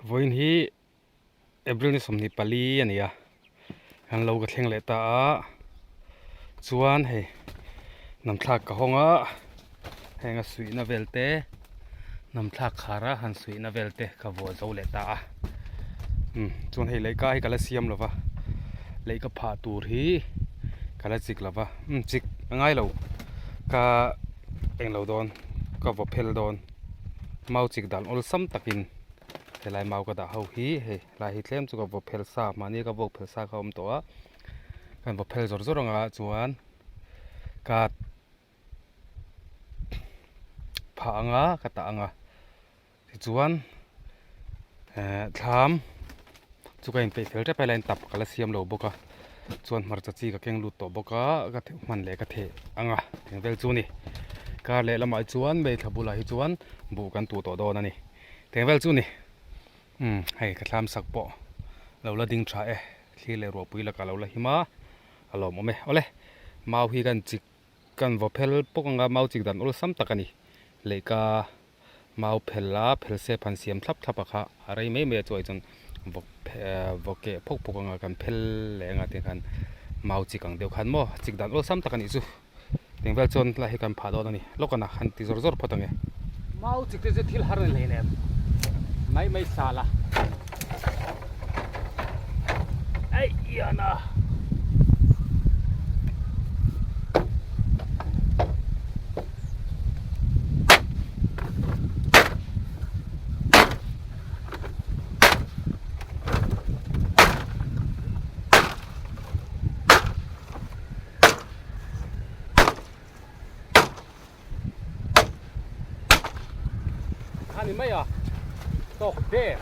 Vawiin hi April ni 24 a ni a kan lo ka thleng leh ta a chuan hei namthlak ka hawng a heng a suihna vel te namthlak khar a han suihna vel te ka vuah zo leh ta a umm chuan hei leihka hi ka la siam lo va leihka phah tur hi ka la chik lo va umm chik a ngai lo ka englo dawn ka vaw phel dawn mau chik dan awlsam takin helai mau ka dah ho hi hei lai hi tlem chu ka vaw phel sa mahni ka vawk phel sa kha a awm tawh a kan vaw phel zawr zawr anga chuan ka phah anga ka tah anga tichuan ehh thlam chu ka inpeih fel tep a helai tap ka la siam lo bawk a chuan hmarcha chi ka keng lut tawh bawk a ka hman leh ka theh anga eng vel chu a ni kar leh lamah chuan hmeichhe bulah hi chuan buh kan tuh tawh dawn a ni teng vel chu a ni umm hei ka thlam sak pawh lo la ding tha e thlir leh ruahpui lakah lo la him a a lawmawm e awle mau hi kan chik kan vaw phel pawk anga mau chik dan awlsam tak a ni lehka mau phel a phel sep han siam thlap thlap a kha a rei mai mai a chuai chuan vawk vawk keh phawk phawk anga kan phel leh anga tih khan mau chik ang deuh khan maw chik dan awlsam tak a nih chu eng vel chuan helai hi kan phah dawn a ni lawk a na han ti zawr zawr phawt ang e. Mau chik te chu thil har a ni hlei nem mai mai sal a eih ian a. A ni mai a tawk der.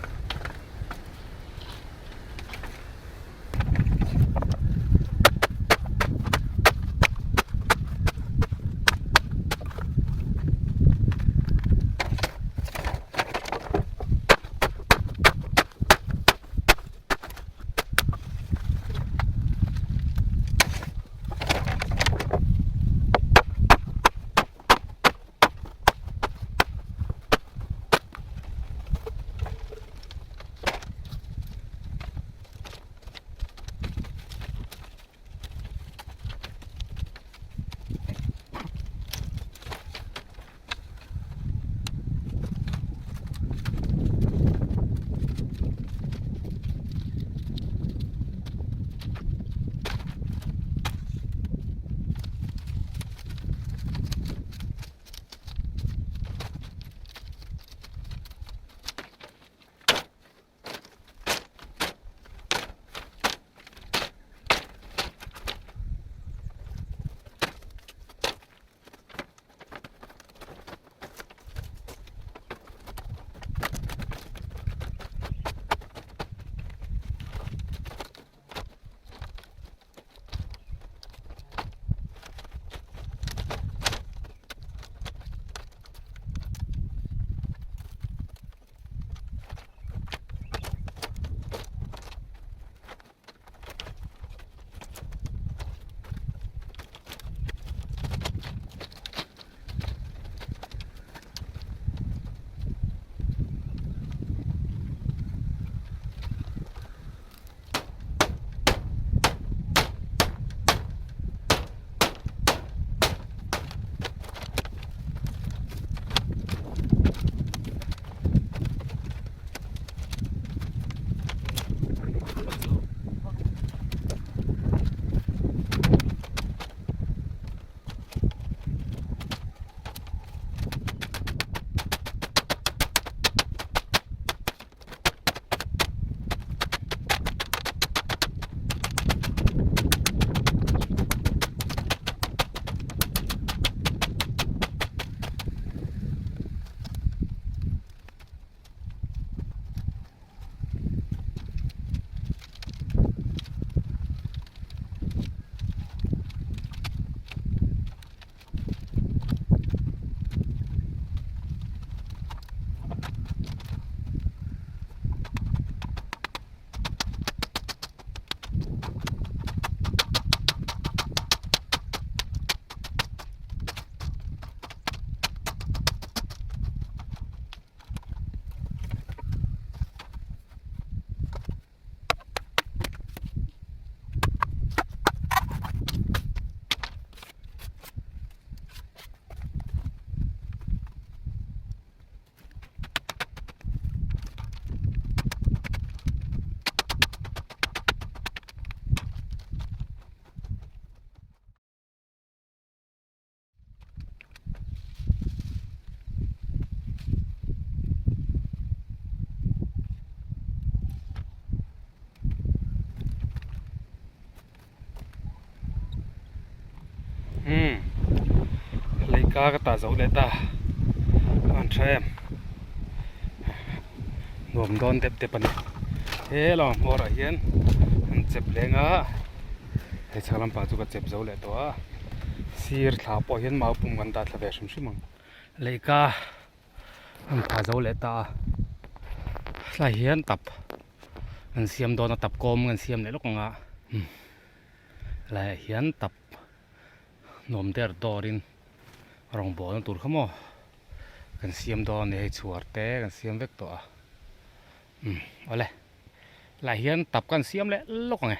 Leika ka tah zo leh ta a han tha em nuam dawn dep dep a ni he lamah hmawrah hian an chep leng a hei chhak lampang chu ka chep zo leh tawh a sir thla pawh hian mau pum kan dah thla ve hrim hrim ang leika an tha zo leh ta a tlai hian tap an siam dawn a tap kawm an siam leh lawk ang a helaiah hian tap. Nuam der dawrin rawngbawlna tur kha maw kan siam dawn a ni hei chhuar te kan siam vek tawh a umm awle lah hian tap kan siam leh lawk ang e.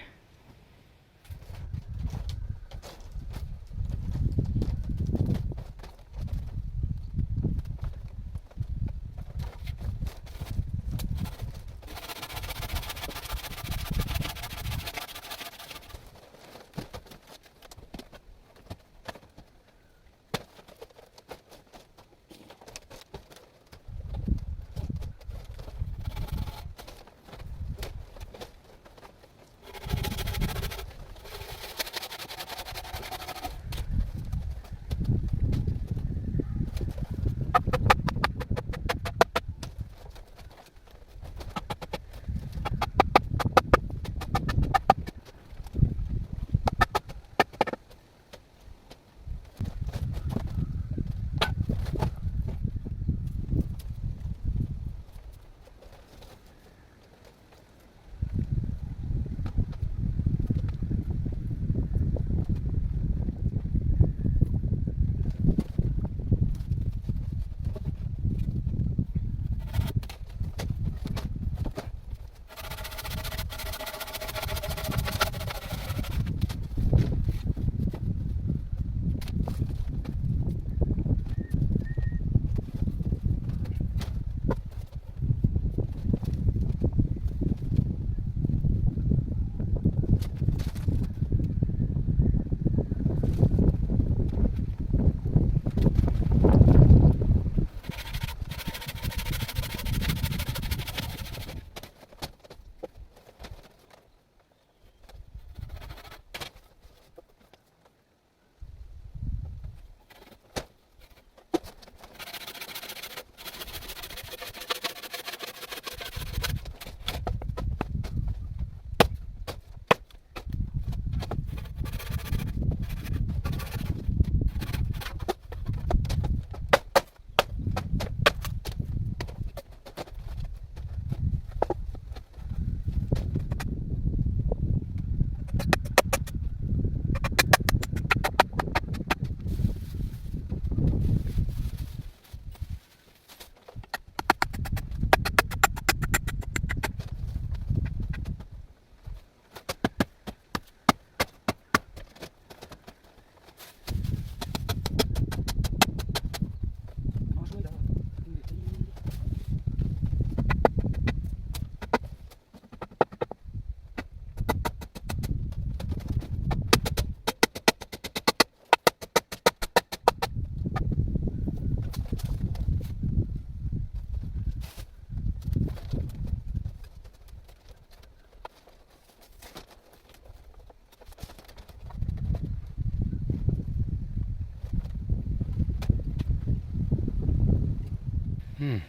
Umm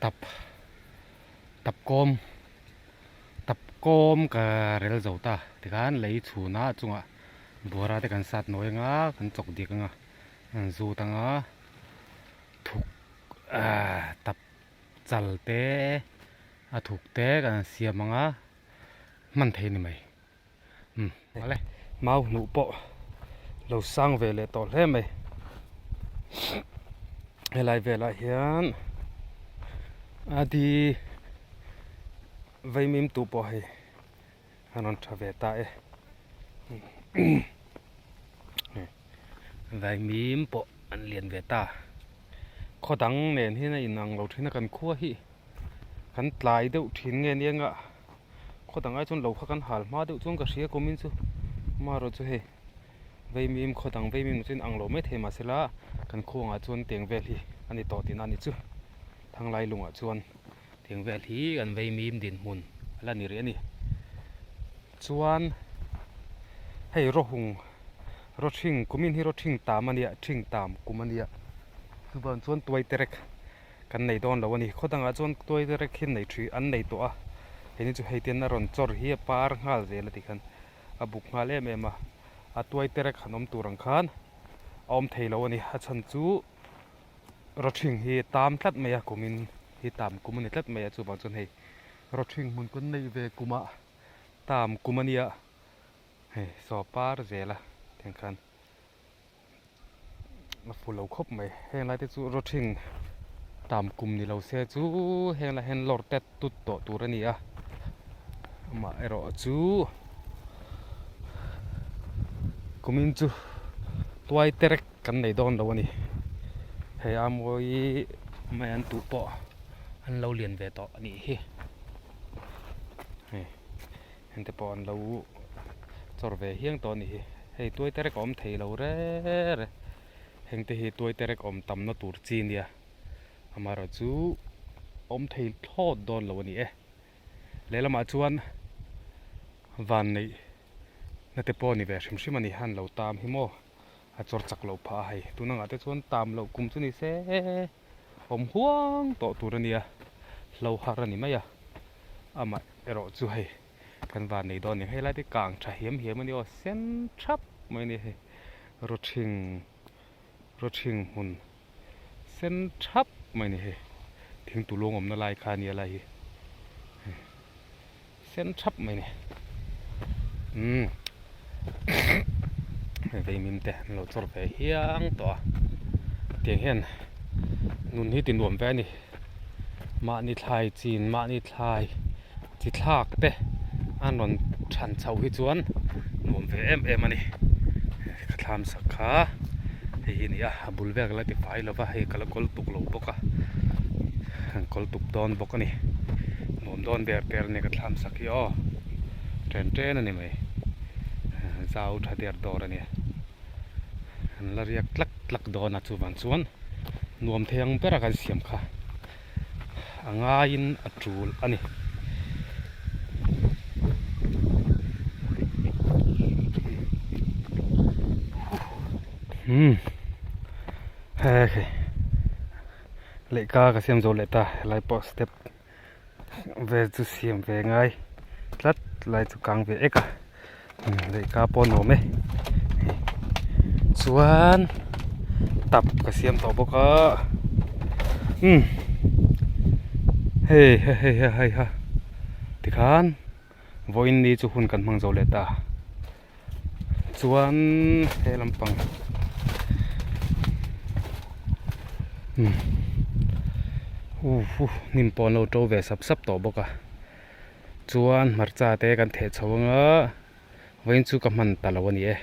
tap tap kawm tap kawm ka rel zo ta tikhan lei chhun a chungah buara te kan sat nawi anga kan chawk dik anga an zut anga thuk ahh tap chal te a thuk te kan siam anga hman thei a ni mai umm awle mau hnuh pawh lo sang ve leh tawh hle mai helai velah hian a di vaimim tu pawh hei a rawn tha ve ta e vaimim pawh an lian ve ta khaw dang nen hian a inang lo thin a kan khua hi kan tlai deuh thin nge nia nga khaw dang ai chuan lo kha kan hal hma deuh chuan ka hria kumin chu amaherawh chu hei vaimim khaw dang vaimim chu inang lo mai thei mahsela kan khuangah chuan tiang vel hi a ni tawh tihna a ni chu thanglai lungah chuan tiang vel hi kan vaimim dinhmun a la ni rih a ni chuan hei rawhung. Rawthing kumin hi rawthing tam a nia thing tam kum a nia chuvang chuan tuai terek kan nei dawn lo a ni khaw dangah chuan tuai terek hi nei thui an nei tawh a heni chu hei ten a rawn chawr hi a par nghal zel a tikhan a buk nghal em em a a tuai terek han awm tur ang khan a awm thei lo a ni a chhan chu rawthing hi tam tlat mai a kumin hi tam kum a ni tlat mai a chuvang chuan hei rawthing hmun kan neih ve kumah tam kum a nia. Hei saw par zel a tiang khan a fu lo khawp mai heng lai te chu rawthing tam kum ni lo se chu heng lai hian lawr tet tut tawh tur a ni a amah erawh chu kumin chu tuai terek kan nei dawn lo a ni hei a mawi mai an tuh pawh an lo lian ve tawh a nih hi hei. Hengte pawh an lo chawr ve hiang tawh a ni hi. Hei tuai terek a awm thei lo re re. Hengte hi tuai terek awm tamna tur chi nia. Amaherawhchu awm thei thlawt dawn lo a ni e. Lehlamah chuan van neih na te pawh a ni ve hrim hrim a ni. Han lo tam hi maw a chawr chak loh phah a hei. Tun angah te chuan tam loh kum chu ni se awm huang tawh tur a nia. Hlo har a ni mai a. Amah erawh chu hei kan van nei dawn a ni. Hei lai te kang tha hiam hiam a ni aw sen thap mai a ni hei rawthing rawthing hmun sen thap mai a ni hei thing tulung awmna lai kha a nia lai hi sen thap mai a ni umm veimim te an lo chawr ve hiang tawh a tiang hian nun hi ti nuam ve a ni. Mahni thlai chin mahni thlai chi thlak te an rawn than chhoh hi chuan nuam ve em em a ni. Ka thlam sak kha hei hi a ni a, a bul vel ka la ti fai lo va hei ka la kawl tuk lo bawk a, an kawl tuk dawn bawk a ni. Nuam dawn ber ber a ni ka thlam sak hi aw chen chen a ni mai zau tha der dawr a nia an la riak tlak tlak dawn a chuvang chuan. Nuam thei ang bera kan siam kha a ngaiin a tul a ni. Umm hei hei lehkha ka siam zo leh ta helai pawh step vel chu siam ve ngai tlat lai chu kang ve ek a lehkha pawh a nuam e chuan tap ka siam tawh bawk a umm hei hei hei hei ha tikhan vawiin ni chu hun kan hmang zo leh ta. Chuan he lampang umm uhu hnim pawh an lo to ve sap sap tawh bawk a chuan hmarcha te kan theh chho anga vawiin chu ka hman ta lo a ni e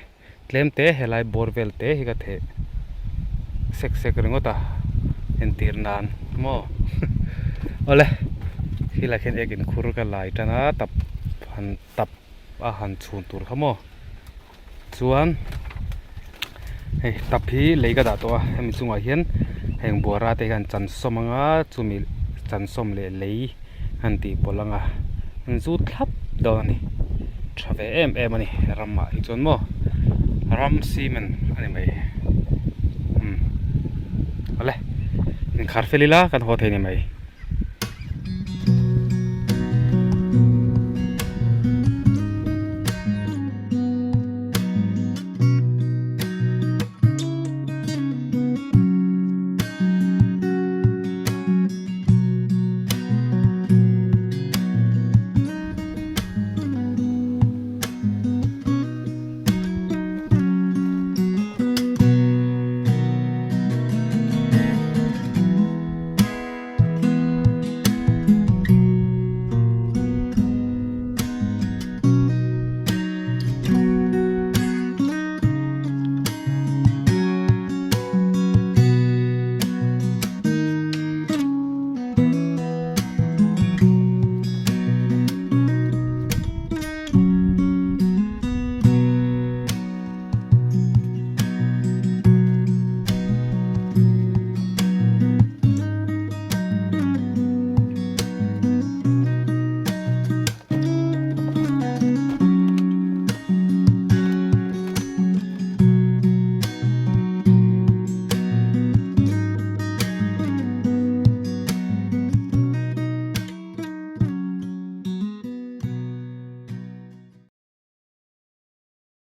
tlem te helai bawr vel te hi ka theh sek sek ringawt a entir nan maw awle khilai khian ek inkhur ka lai tan a tap han tap. a han chhun tur kha maw chuan hei tap hi lei ka dah tawh a hemi chungah hian heng buara te hian chan sawm anga chumi chan sawm leh lei an tih pawlh anga an zut thlap dawn a ni tha ve em em a ni ramah hi chuan maw ram cement a ni mai umm awle inkhar fel ila kan haw thei a ni mai.